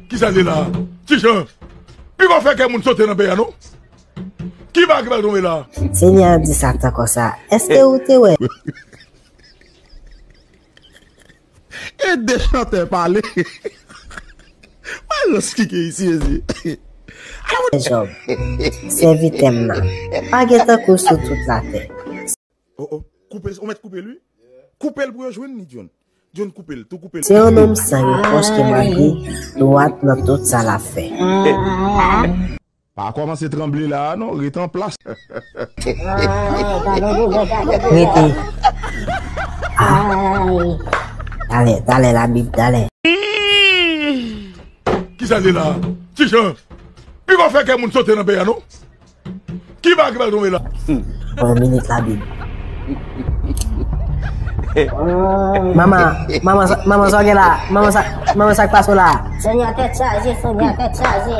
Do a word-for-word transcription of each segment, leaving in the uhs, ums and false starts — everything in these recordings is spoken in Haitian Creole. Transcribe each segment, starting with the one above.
Kisa l ye la? Ti Jan, li pa fè kè moun sote nan peyi a non. Ki bagay ki pral tonbe la? Senyè a di Satan konsa, èske ou te wè? E de chantè pale. Wè lòs ki gen isi, mezye. Jòb, sèvitè m nan, pa gen tankou sou tout latè. Oh, oh. Koupe, ou mèt koupe l, wi. Koupe l pou yo jwenn li, John. John, koupe l, tou koupe l. Se yon nonm san repwòch ki mande dwat nan tout sa l ap fè. Pa kòmanse tranble la a non, ret an plas. Rete. Ah. Talè, talè, Labib, talè. Kisa l ye la? Ti Jan, li pa fè kè moun sote nan peyi a non. Ki bagay ki pral tonbe la? Yon minit, Labib. Manman, manman, sa- manman, sa w gen la? Manman, sa, manman, sa k pase w la? Sonia tèt chaje, Sonia tèt chaje.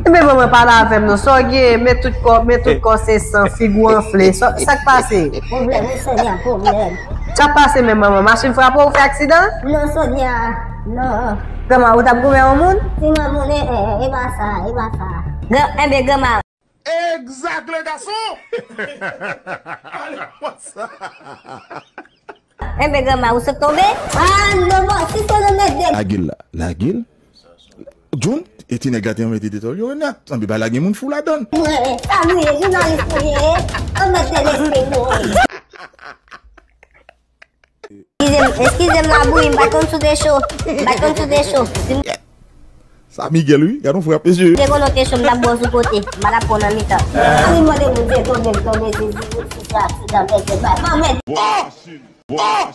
Ebyen, manman, pale avè m non. Sa w gen? Men tout kò, men tout kò se san, figi w anfle. Sa, sa k pase? Pwoblèm, wi, Sonia, pwoblèm. Sa k pase menm, manman? Machin frape w, ou fè aksidan? Non, Sonia, non. Granma, ou t ap goumen yon moun? Ti moun, e, e, e pa sa, e pa sa. Gran, enben, granma. Egzak, le gason! Ale konsa! Enben, granma, ou sot tonbe? Ah, non, bon, si se nan mèt de- Lage l la, lage l. John, e ti nèg la te anmède detòl yo nèt. Anbe bagay la gen moun fou ladan l. Mwen, sa nou ye, jounalis nou ye. Anmède lespri nou. Eskize m, eskize m, labouyi, m pa t konn si w te cho. M pa t konn si w te cho. Si m Sa Miguel, wi. Gad yon frap, mesye. Te konn w te cho, m t ap bò sou kote. M pa t ap pran nan mitan. Wi, mande Bondye tonbe, m tonbe, Jezi, wi, si se aksidan, mesye, pa, pa mèt. Woy! Woy!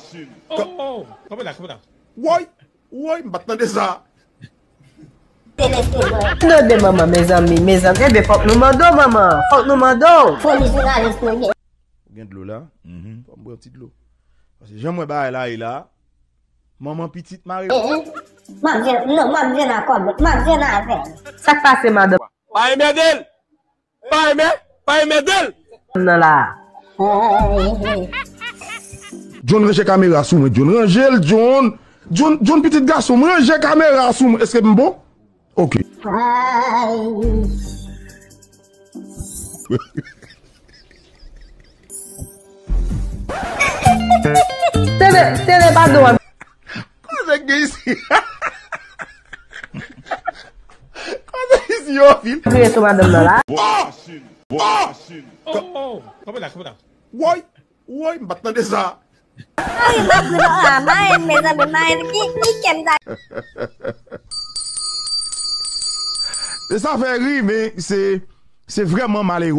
Kanpe la, kanpe la. Woy! Woy, m pa t tande sa. Tande manman, mezanmi, mezanmi. Ebyen, fòk nou mande w, manman. Fòk nou mande w. Foli jounalis nou ye. Ou gen dlo la? Mhm. Fò m bwè yon ti dlo. Paske jan m wè bagay la ye la, manman pitit mare. Eh, eh. M ap jwenn, non, m ap jwenn akò, m ap jwenn avè l. Sa k pase, madanm? Pa enmède l! Pa enmè-, pa enmède l! Nan la. John, ranje kamera sou mwen, John. Ranje l, John. John, John, pitit gason m, ranje kamera sou mwen. Èske m bon? Ok. Ay. Tene, tene, pa dwòl. Koze k gen isi? Koze isi yo vin. Kriye sou madanm nan la. Woy! Woy! Woy! M pa t tande sa. Ay, m ap ri, ah, Mayen, mezanmi, Mayen, ki, ki kè m ta. E sa fè ri, men se, se vrèman malere.